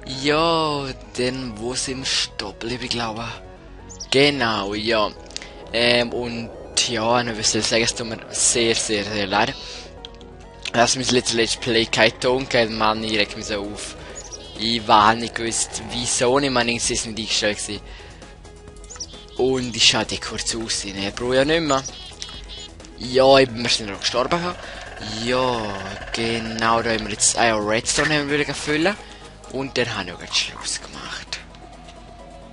Ja, dann wo sind wir stehen geblieben, glaube ich. Genau, ja. Und ja, ich will sagen, es tut mir sehr, sehr, sehr leid. Dass mein Let's Play kein Ton gegeben, Mann, ich reg mich so auf. Ich war nicht gewusst, wieso nicht, man ist nicht eingestellt gewesen. Und ich schaue die kurz aussehen, ich brauche ja nicht mehr. Ja, ich bin schnell noch gestorben. Ja, genau, da haben wir jetzt Redstone haben wir füllen. Und dann habe ich auch Schluss gemacht.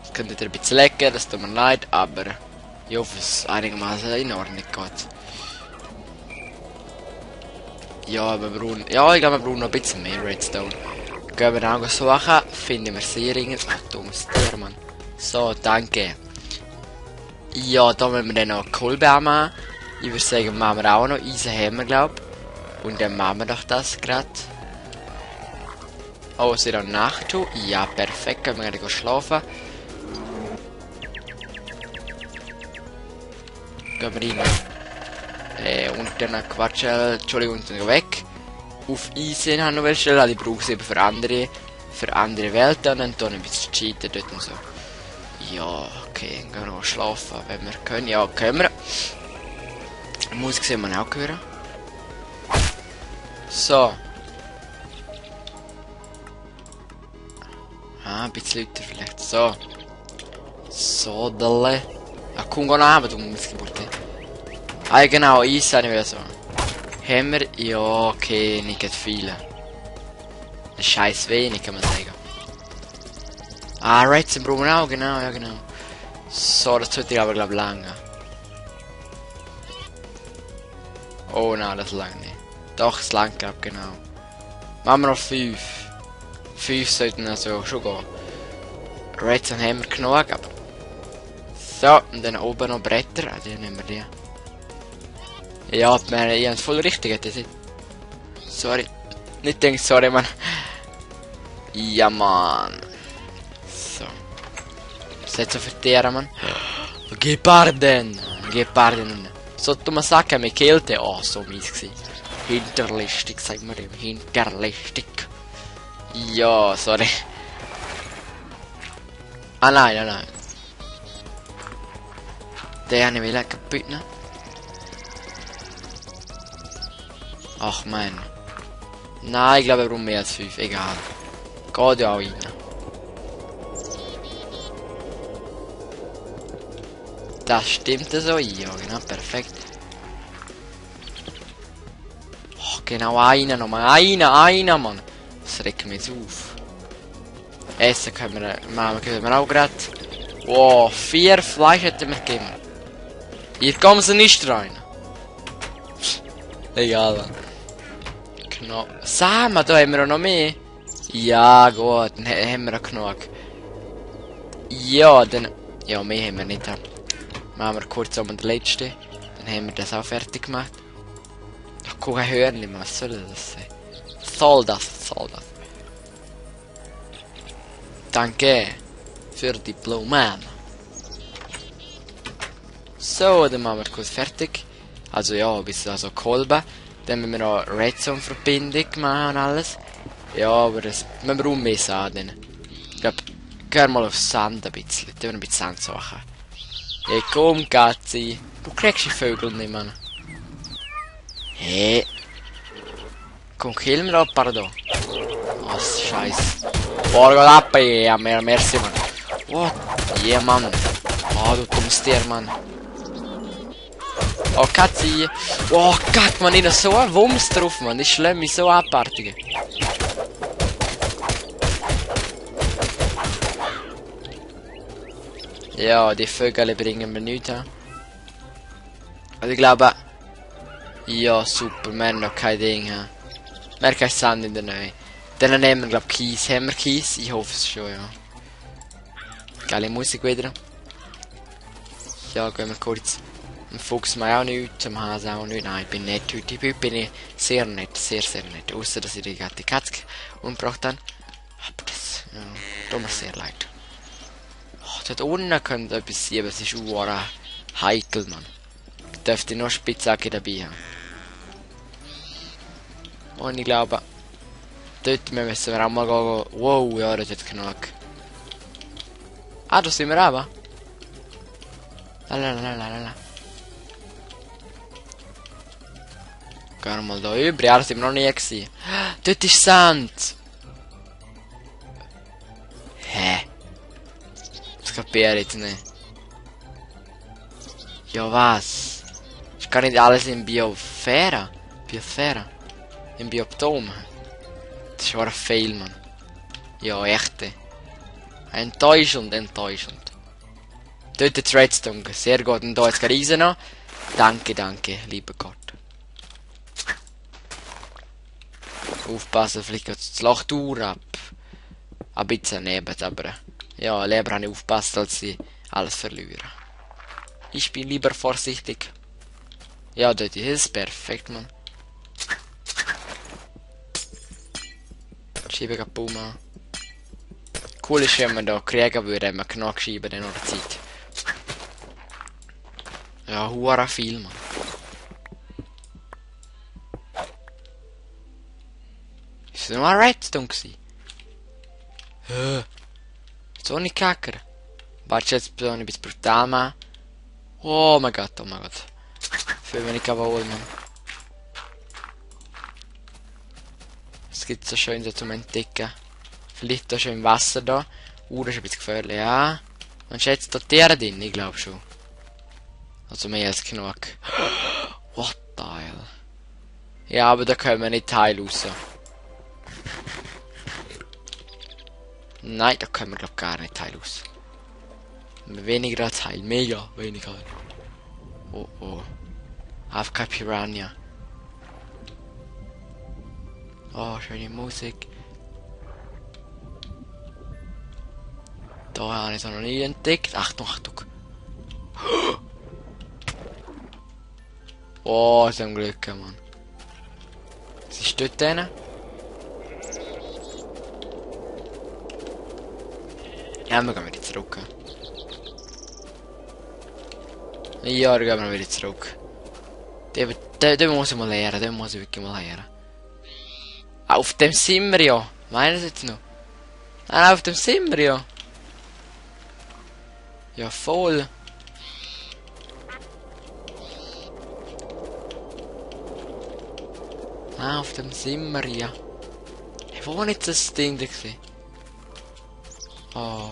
Das könnte ihr ein bisschen lecker, das tut mir leid, aber ich hoffe, es einigermaßen in Ordnung geht. Ja, aber ich glaube, wir brauchen noch ein bisschen mehr Redstone. Gehen wir auch suchen, finden wir sehr dringend. Ach, dummes Tier, Mann. So, danke. Ja, da müssen wir dann noch Kohle machen. Ich würde sagen, machen wir auch noch. Eisen haben wir, glaube ich. Und dann machen wir doch das gerade. Oh, es ist auch Nacht. Ja, perfekt. Können wir gleich schlafen. Gehen wir rein. Und dann Quatsch, Entschuldigung, dann weg. Auf Eisen haben wir noch stellen, also ich brauche sie eben für andere Welten. Und dann ein bisschen cheaten dort und so. Ja, okay, dann gehen wir noch schlafen, wenn wir können. Ja, können wir. Musik sehen wir auch hören. So. Ein bisschen lauter vielleicht. So. So, dalle. Ja, komm, geh nach, du Missgeburt. Ah, genau, Eis habe ich wieder so. Haben wir? Ja, okay, nicht viele. Scheiß wenig, kann man sagen. Ah, Redstone brauchen wir auch, genau, ja, genau. So, das sollte ich aber, glaube ich, lange. Oh nein, das langt nicht. Doch, es langt, glaube ich, genau. Machen wir noch 5. 5 sollten also schon gehen. Redstone haben wir genug, aber... So, und dann oben noch Bretter. Ah, die nehmen wir die. Ja, ich habe es voll richtig, das ist. Sorry. Nicht denken, sorry, Mann. Ja, Mann. So. Senza vertere, Mann. Geparden. Geparden. Sotto Massaker mit Kälte. Oh, so mies gewesen. Hinterlistig, sagt man dem. Hinterlistig. Ja, sorry. Ah, nein, nein, nein. Der habe ich wieder kaputt, ne? Ach, Mann. Nein, ich glaube, wir brauchen mehr als 5. Egal. Geht ja auch rein. Das stimmt so, ja, genau, perfekt. Oh, genau, einer nochmal. Einer, Mann. Das regt mich jetzt auf. Essen können wir auch gerade. Wow, 4 Fleisch hätten wir gegeben. Hier kommen sie nicht rein. Egal, Mann. Genau. Samen, da haben wir auch noch mehr. Ja, gut, dann haben wir auch genug. Ja, dann... Ja, mehr haben wir nicht. Machen wir kurz um den letzten. Dann haben wir das auch fertig gemacht. Ach, guck, ein Hörnchen, was soll das sein? Soll das. Danke für die Blumen. So, dann machen wir kurz fertig. Also ja, bis also Kolben. Dann müssen wir noch Redstone-Verbindung machen und alles. Ja, aber wir brauchen mehr Sand. Ich glaube, geh mal auf Sand ein bisschen. Dann ein bisschen Sand suchen. Ja, komm, Katzi. Du kriegst die Vögel nicht, Mann. Hey. Komm, kill mir ab, pardon. Oh, Scheiße. Boah, geht ab, ja, merci, Mann. What? Yeah, Mann. Oh, du dummes Tier, Mann. Oh, Katzi. Oh, Gott, man, ich hab so ein Wumms drauf, man. Das schlägt mich so abartig. Ja, die Vögel bringen mir nichts. Also ich glaube... Ja, super, wir haben noch kein Ding. Wir haben kein Sand in der Nähe. Dann nehmen wir, glaube ich, Kies. Haben wir Kies? Ich hoffe es schon, ja. Geile Musik wieder. Ja, gehen wir kurz. Ein Fuchs macht auch nichts, am Hase auch nicht. Nein, ich bin nett heute. Heute bin ich sehr nett, sehr, sehr nett. Außer dass ich die Katze umgebracht habe. Aber das, ja, tut mir sehr leid. Oh, dort unten könnte etwas sein, aber es ist heikel, Mann. Ich dürfte noch Spitzhacke dabei haben. Und ich glaube, Dort müssen wir auch mal gehen. Wow, ja, das hat genug. Ah, da sind wir aber. Lalalala. Gehen wir mal da über. Ja, das sind wir noch nie gewesen. Dort ist Sand. Hä? Das kapiere ich jetzt nicht. Ja, was? Ist gar nicht alles in Biosphäre? Im Bioptom? Das war ein Fail, Mann. Ja, echte. Enttäuschend. Dort ist Redstone. Sehr gut. Und da jetzt gerade Eisen noch. Danke, lieber Gott. Aufpassen, vielleicht geht das Loch durch ab. Ein bisschen neben, aber ja, lieber habe ich aufpassen, als ich alles verlieren. Ich bin lieber vorsichtig. Ja, dort ist es perfekt, Mann. Schiebe den Baum an. Cool ist, wenn man da kriegen würde, wenn man genug schieben in der Zeit. Ja, hurra viel, Mann. Ist das nur ein Redstone gewesen? So nicht Kacker. Warte, jetzt bin ich ein bisschen brutal, Mann. Oh mein Gott. Fühl mich nicht wohl, Mann. Es gibt so schön so zum Entdecken. Vielleicht da schon im Wasser da. Das ist ein bisschen gefährlich, ja. Man schätzt da Tiere drin, ich glaube schon. Also mehr als genug. What the hell? Ja, aber da können wir nicht heil raus. Nein, da können wir glaub gar nicht heil raus. Weniger als heil, mega weniger. Oh. Auf kein Piranha. Oh, schöne Musik. Da habe ich es noch nie entdeckt. Achtung. Oh, zum Glück, Mann. Was ist dort denn? Ja, wir gehen wieder zurück. Ja, dann gehen wir wieder zurück. Den muss ich mal lernen, den muss ich wirklich mal lernen. Auf dem sind wir ja. Meinen Sie jetzt noch? Nein, auf dem sind wir ja. Ja, voll. Ah, auf dem sind wir ja. Hey, wo war jetzt das Ding da gewesen? Oh.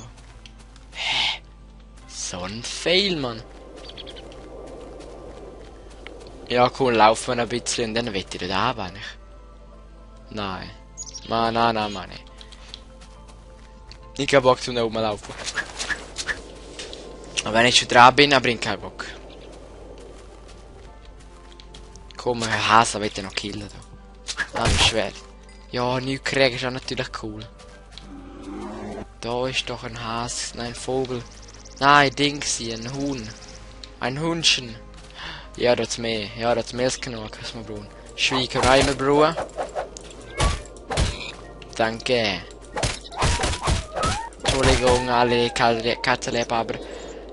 Hä? So ein Fail, Mann. Ja, cool, laufen wir ein bisschen und dann will ich da runter, nicht? Nein. Nein. Ich hab Bock zum da oben laufen. Aber wenn ich schon dran bin, dann bringt keinen Bock. Komm, ein Hase will ich noch killen. Da. Das ist schwer. Ja, nichts kriegen ist auch natürlich cool. Da ist doch ein Hase, nein, ein Vogel. Nein, Dingsi, ein Huhn. Ein Hundchen. Ja, das mehr. Ja, das mehr ist genug, was wir brauchen. Schweigerei wir brauchen. Danke. Entschuldigung, alle Katzenleber, aber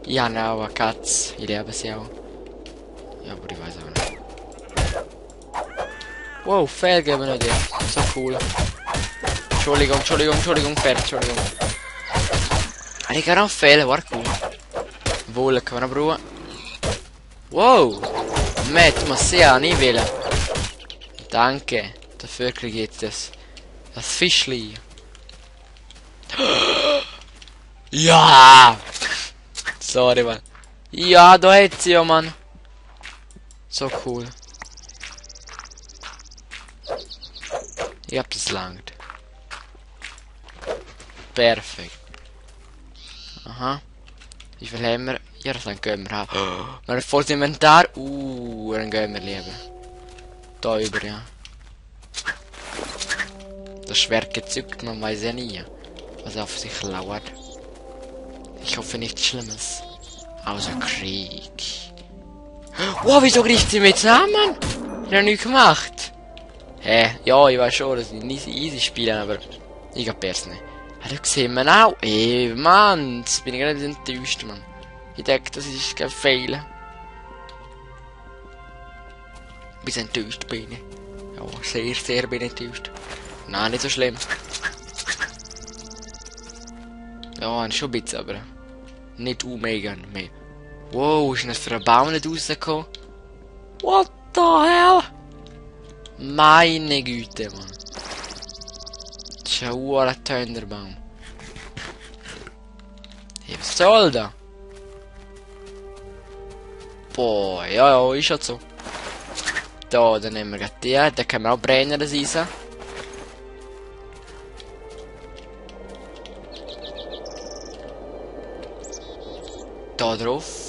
ich habe auch eine Katze. Ich liebe sie auch. Ja, aber ich weiß auch nicht. Wow, Pferd geben wir dir. So cool. Entschuldigung, Pferd, Entschuldigung. Ich kann auch fehlen, war cool. Wohl, kann man brauchen. Wow! Matt, muss sehr nicht wählen. Danke. Dafür kriege ich jetzt das Fischli. Ja! Sorry, Mann. Ja, da hätte sie ja, Mann. So cool. Ich hab das langt. Perfekt. Aha. Wie viel haben wir? Ja, das gehen wir haben. Wir haben volles Inventar. Dann gehen wir lieber. Da über, ja. Das Schwert gezückt, man weiß ja nie, was auf sich lauert. Ich hoffe nichts Schlimmes. Außer Krieg. Wow, wieso greift sie mich jetzt an, Mann? Ich hab nichts gemacht. Hä? Ja, ich weiß schon, dass ich nicht easy spielen, aber ich hab es nicht. Hat er gesehen, man auch? Ey, Mann, jetzt bin ich gerade enttäuscht, Mann. Ich denke, das ist kein Fehler. Ein bisschen enttäuscht bin ich. Ja, sehr bin ich enttäuscht. Nein, nicht so schlimm. Ja, schon ein bisschen, aber nicht mega mehr. Wow, ist denn das für ein Baum nicht rausgekommen? What the hell? Meine Güte, Mann. Das ist ein Thunderbaum. Hey, was soll da? Boah, ja, ist halt so. Da, dann nehmen wir gerade die. Da können wir auch brennen, das Eisen. Da drauf.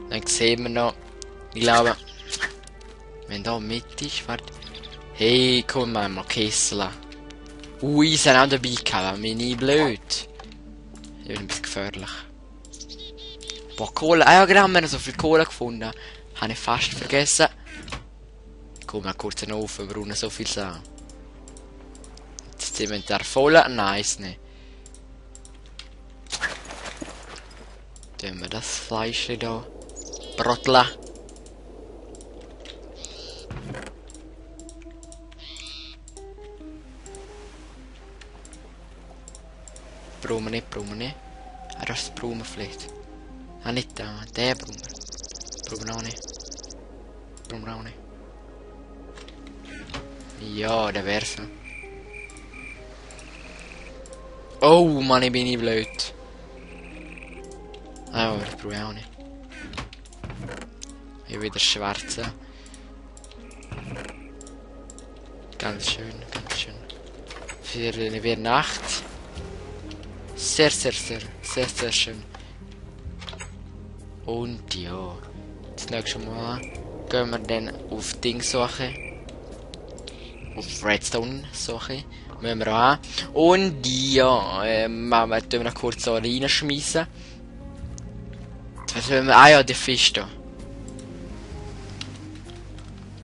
Dann sehen wir noch. Ich glaube, wenn da mit ist, warte. Hey, komm mal Kessel. Ich habe auch dabei gehabt, bin ich blöd. Ich bin ein bisschen gefährlich. Boah, Kohle. Ah ja, genau, wir haben so viel Kohle gefunden. Habe ich fast vergessen. Komm mal kurz auf, wir brauchen so viel Sachen. Jetzt sind wir da voll. Nice, ne. Tun wir das Fleisch hier. Brotla. Brauchen wir nicht, brauchen wir nicht. Ah, das brauchen wir vielleicht. Ah, nicht da. Den brauchen wir. Brauchen wir auch nicht. Brauchen wir auch nicht. Ja, der wär's. Oh, Mann, ich bin nicht blöd. Ah, aber das brauche ich auch nicht. Hier wieder schwarze. Ganz schön, ganz schön. Für Nacht. Sehr, sehr, sehr, sehr, sehr schön. Und ja, das nächste Mal gehen wir dann auf Ding-Suche. Auf Redstone-Suche. Müssen wir auch haben. Und ja, tun wir noch kurz so reinschmeißen. Was wollen wir? Ah ja, der Fisch da.